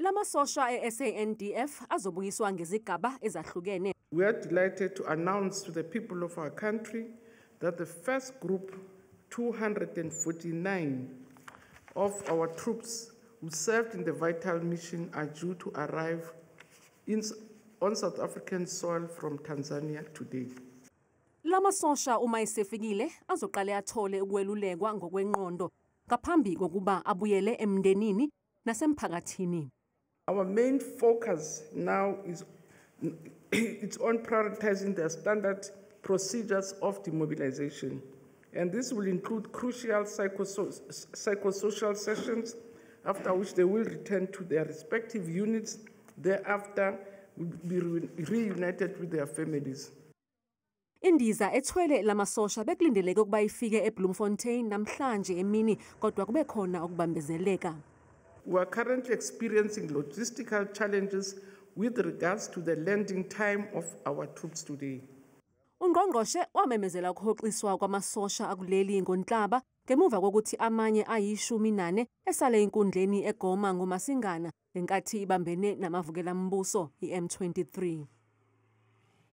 Lamasosha e-SANDF azobuyiswa ngezigaba ezahlukene. We are delighted to announce to the people of our country that the first group, 249 of our troops who served in the vital mission, are due to arrive on South African soil from Tanzania today. Lamasosha uma esefikile azoqale athole ukwelulekwa ngokwengqondo ngaphambi kokuba abuyele emndenini nasemphakathini. Our main focus now is it's on prioritizing the standard procedures of demobilization. And this will include crucial psychosocial sessions, after which they will return to their respective units, thereafter will be reunited with their families. Indiza ethwele lamasosha bekulindeleke ukuba ifike eBloemfontein namhlanje emini, kodwa kube khona ukubambezeleka. We are currently experiencing logistical challenges with regards to the landing time of our troops today. Ungqongqoshe wamemezela ukuhoxiswa kwamasosha akuleli ngoNhlaba ngemuva kokuthi amanye ayi-14 esale enkundleni eGoma ngoMasingana ngenkathi ibambene namavukelambuso i-M23.